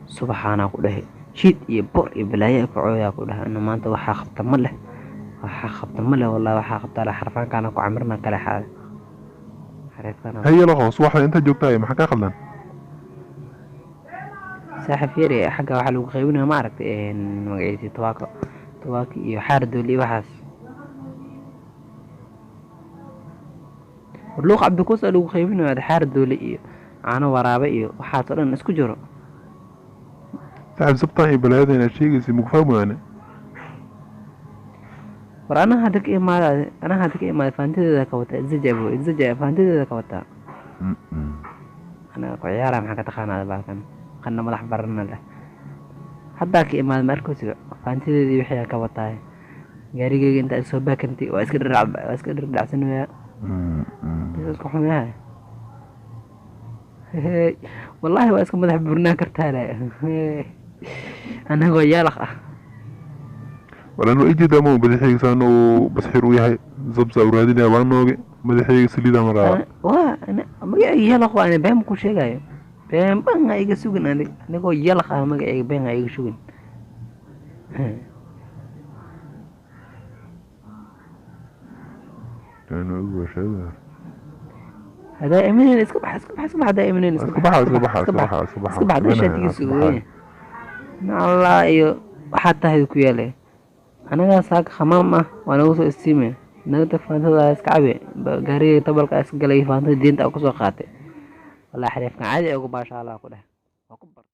Subaxaanaa ku dhahay shiid iyo bor iyo balaayo kacooyaa ku dhahay. Ana maanta waxaa qabta ma leh, waxaa qabta ma leh, wallahi waxaa qabtaa leh. Xarfaankaana ku camirna kale xaada xariifkana. Haye laqo, subaxda intaad joogtahay maxaa kaa qaldan? Saaxiib yari, xagga waxaa lagu qaybinaya, ma aragtay, magaciisi tobaako, tobaako iyo xaar dooli iyo waxaas. Luuq Cabdikuus aa lagu qaybinaya xaar dooli iyo caano waraabe iyo waxaas oo dhan isku jiro. Saaxiib, sabtan iyo balaayada inaad sheegaysa muku fahmayaane. War anaha hadda ka imaada, anaha hadda ka imaada, faantideeda ka wataa izaja bo izaja, faantideeda ka wataa. Anaga ku ciyaara, maxaa ka taqaanaa baalkan qanna madax barana leh? Haddaa ka imaada, ma arkosiga faantideedii wixii ka wataa gaarigeyga intaa soo baakantay, waa iska dhirrac, waa iska dhirdhacsanaya, isku xumeehay. Wallaahi waa iska madax burnaan kartaa le anagoo yaalaq ah. Walan waa ijeedaa, ma madaxayga saan uu basxiir u yahay, zabsa u raadinaya, waa nooge madaxayga saliida maraa. Waa magacayga yalaq, waa ani been ku sheegayo, been ban ha iga sugin. Ani anigoo yalaq ah magacayga been ha iga sugin. Hadaa imaneen iska bax, iska bax, iska bax. Hadaa imaneen iska iska baxa, iska baxa, iska baxa, iska baxa, iska bax. Dashaatigiisa weyn nacalaa iyo waxaa tahay ku yaalay anagaa saaka khamaam ah, waa nagu soo istiime naga tag. Faantada iska cabe, gaarigay tabalka iska galay, faantada diinta kusoo qaatay. Wallahi xariifkan caadi ugu baasha Allah ku dheh.